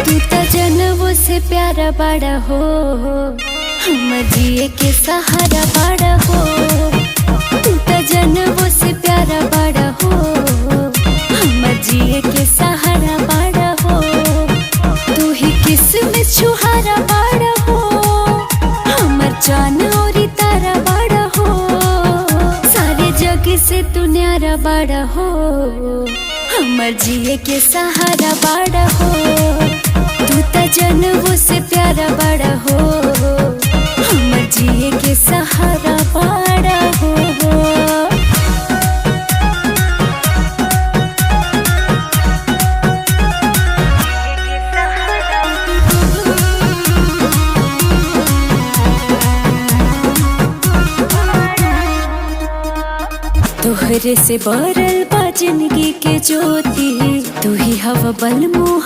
तू त जनवो से प्यारा बड़ा हो, हम जिए के सहारा बड़ा हो। तू त जनवो से प्यारा बड़ा हो, हम जिए के सहारा बड़ा हो। तू ही किस्म छुहारा बड़ा हो, हमर जान और तारा बड़ा हो। सारे जग से तू न्यारा बड़ा हो, हमर जिए के सहारा बड़ा हो। तू त जनवो से प्यारा बड़ा हो, हमर जिए के सहारा बड़ा हो। तोहरे से बरल बा जिंदगी के ज्योति, तू ही हवा बल मोह।